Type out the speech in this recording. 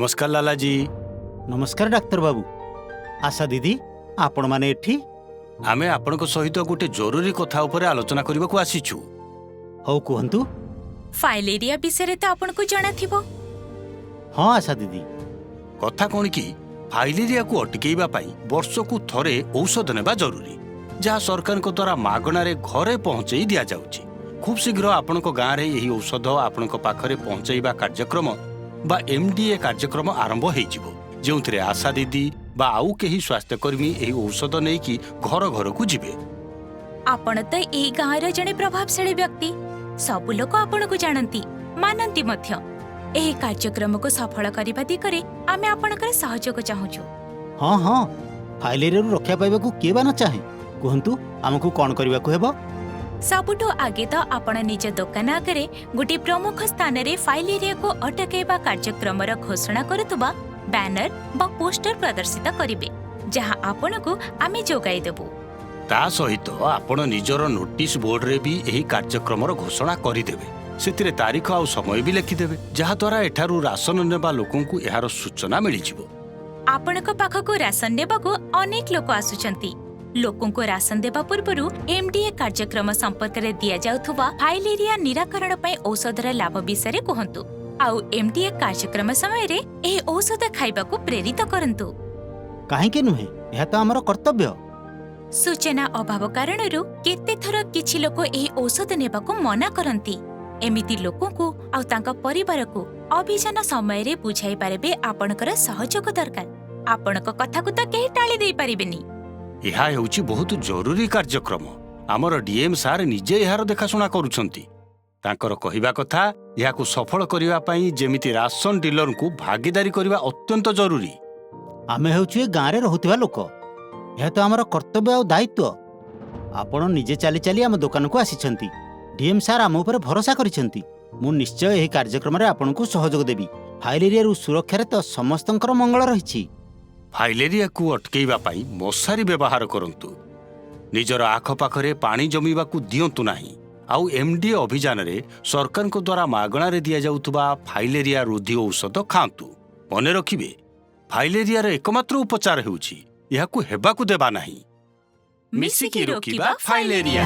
ନମସ୍କାର ଲାଲାଜୀ। ନମସ୍କାର ଡାକ୍ତର ବାବୁ, ଆଶା ଦିଦି, ଆପଣମାନେ ଏଠି? ଆମେ ଆପଣଙ୍କ ସହିତ ଗୋଟେ ଜରୁରୀ କଥା ଉପରେ ଆଲୋଚନା କରିବାକୁ ଆସିଛୁ। ହଉ, କୁହନ୍ତୁ। ଫାଇଲେରିଆ ବିଷୟରେ ତ ଆପଣଙ୍କୁ ଜଣାଥିବ। ହଁ ଆଶା ଦିଦି। କଥା କ'ଣ କି, ଫାଇଲେରିଆକୁ ଅଟକେଇବା ପାଇଁ ବର୍ଷକୁ ଥରେ ଔଷଧ ନେବା ଜରୁରୀ, ଯାହା ସରକାରଙ୍କ ଦ୍ୱାରା ମାଗଣାରେ ଘରେ ପହଞ୍ଚେଇ ଦିଆଯାଉଛି। ଖୁବ୍ ଶୀଘ୍ର ଆପଣଙ୍କ ଗାଁରେ ଏହି ଔଷଧ ଆପଣଙ୍କ ପାଖରେ ପହଞ୍ଚାଇବା କାର୍ଯ୍ୟକ୍ରମ ବା ଏମ୍ଡିଏ କାର୍ଯ୍ୟକ୍ରମ ଆରମ୍ଭ ହେଇଯିବ, ଯେଉଁଥିରେ ଆଶା ଦିଦି ବା ଆଉ କେହି ସ୍ୱାସ୍ଥ୍ୟକର୍ମୀ ଏହି ଔଷଧ ନେଇକି ଘର ଘରକୁ ଯିବେ। ଆପଣ ତ ଏଇ ଗାଁର ଜଣେ ପ୍ରଭାବଶାଳୀ ବ୍ୟକ୍ତି। ସବୁ ଲୋକ ଆପଣଙ୍କୁ ଜାଣନ୍ତି, ମାନନ୍ତି ମଧ୍ୟ। ଏହି କାର୍ଯ୍ୟକ୍ରମକୁ ସଫଳ କରିବା ଦିଗରେ ଆମେ ଆପଣଙ୍କର ସହଯୋଗ ଚାହୁଁଛୁ। ହଁ, ଫାଇଲେରିଆରୁ ରକ୍ଷା ପାଇବାକୁ କିଏ ବା ନ ଚାହେଁ? କୁହନ୍ତୁ, ଆମକୁ କ'ଣ କରିବାକୁ ହେବ? ସବୁଠୁ ଆଗେ ତ ଆପଣ ନିଜ ଦୋକାନ ଆଗରେ ଗୋଟିଏ ପ୍ରମୁଖ ସ୍ଥାନରେ ଫାଇଲେରିଆକୁ ଅଟକାଇବା କାର୍ଯ୍ୟକ୍ରମର ଘୋଷଣା କରୁଥିବା ବ୍ୟାନର ବା ପୋଷ୍ଟର ପ୍ରଦର୍ଶିତ କରିବେ, ଯାହା ଆପଣଙ୍କୁ ଆମେ ଯୋଗାଇ ଦେବୁ। ତା ସହିତ ଆପଣ ନିଜର ନୋଟିସ୍ ବୋର୍ଡରେ ବି ଏହି କାର୍ଯ୍ୟକ୍ରମର ଘୋଷଣା କରିଦେବେ। ସେଥିରେ ତାରିଖ ଆଉ ସମୟ ବି ଲେଖିଦେବେ, ଯାହାଦ୍ୱାରା ଏଠାରୁ ରାସନ ନେବା ଲୋକଙ୍କୁ ଏହାର ସୂଚନା ମିଳିଯିବ। ଆପଣଙ୍କ ପାଖକୁ ରାସନ ନେବାକୁ ଅନେକ ଲୋକ ଆସୁଛନ୍ତି। ଲୋକଙ୍କୁ ରାସନ ଦେବା ପୂର୍ବରୁ ଏମଡିଏ କାର୍ଯ୍ୟକ୍ରମ ସମ୍ପର୍କରେ ଦିଆଯାଉଥିବା ଫାଇଲେରିଆ ନିରାକରଣ ପାଇଁ ଔଷଧର ଲାଭ ବିଷୟରେ କୁହନ୍ତୁ ଆଉ ଏମଡିଏ କାର୍ଯ୍ୟକ୍ରମ ସମୟରେ ଏହି ଔଷଧ ଖାଇବାକୁ ପ୍ରେରିତ କରନ୍ତୁ। କାହିଁକି ନୁହେଁ? ଏହା ତ ଆମର କର୍ତ୍ତବ୍ୟ। ସୂଚନା ଅଭାବ କାରଣରୁ କେତେଥର କିଛି ଲୋକ ଏହି ଔଷଧ ନେବାକୁ ମନା କରନ୍ତି। ଏମିତି ଲୋକଙ୍କୁ ଆଉ ତାଙ୍କ ପରିବାରକୁ ଅଭିଯାନ ସମୟରେ ବୁଝାଇବାରେ ବି ଆପଣଙ୍କର ସହଯୋଗ ଦରକାର। ଆପଣଙ୍କ କଥାକୁ ତ କେହି ଟାଳି ଦେଇପାରିବେନି। ଏହା ହେଉଛି ବହୁତ ଜରୁରୀ କାର୍ଯ୍ୟକ୍ରମ। ଆମର ଡିଏମ୍ ସାର୍ ନିଜେ ଏହାର ଦେଖାଶୁଣା କରୁଛନ୍ତି। ତାଙ୍କର କହିବା କଥା, ଏହାକୁ ସଫଳ କରିବା ପାଇଁ ଯେମିତି ରାସନ ଡିଲରଙ୍କୁ ଭାଗିଦାରୀ କରିବା ଅତ୍ୟନ୍ତ ଜରୁରୀ। ଆମେ ହେଉଛୁ ଏ ଗାଁରେ ରହୁଥିବା ଲୋକ। ଏହା ତ ଆମର କର୍ତ୍ତବ୍ୟ ଆଉ ଦାୟିତ୍ୱ। ଆପଣ ନିଜେ ଚାଲି ଚାଲି ଆମ ଦୋକାନକୁ ଆସିଛନ୍ତି। ଡିଏମ୍ ସାର୍ ଆମ ଉପରେ ଭରସା କରିଛନ୍ତି। ମୁଁ ନିଶ୍ଚୟ ଏହି କାର୍ଯ୍ୟକ୍ରମରେ ଆପଣଙ୍କୁ ସହଯୋଗ ଦେବି। ଫାଇଲେରିଆରୁ ସୁରକ୍ଷାରେ ତ ସମସ୍ତଙ୍କର ମଙ୍ଗଳ ରହିଛି। ଫାଇଲେରିଆକୁ ଅଟକେଇବା ପାଇଁ ମଶାରୀ ବ୍ୟବହାର କରନ୍ତୁ, ନିଜର ଆଖପାଖରେ ପାଣି ଜମିବାକୁ ଦିଅନ୍ତୁ ନାହିଁ ଆଉ ଏମ୍ଡିଏ ଅଭିଯାନରେ ସରକାରଙ୍କ ଦ୍ୱାରା ମାଗଣାରେ ଦିଆଯାଉଥିବା ଫାଇଲେରିଆ ରୋଧୀ ଔଷଧ ଖାଆନ୍ତୁ। ମନେ ରଖିବେ, ଫାଇଲେରିଆର ଏକମାତ୍ର ଉପଚାର ହେଉଛି ଏହାକୁ ହେବାକୁ ଦେବା ନାହିଁ। ମିଶିକି ରୋକିବା ଫାଇଲେରିଆ।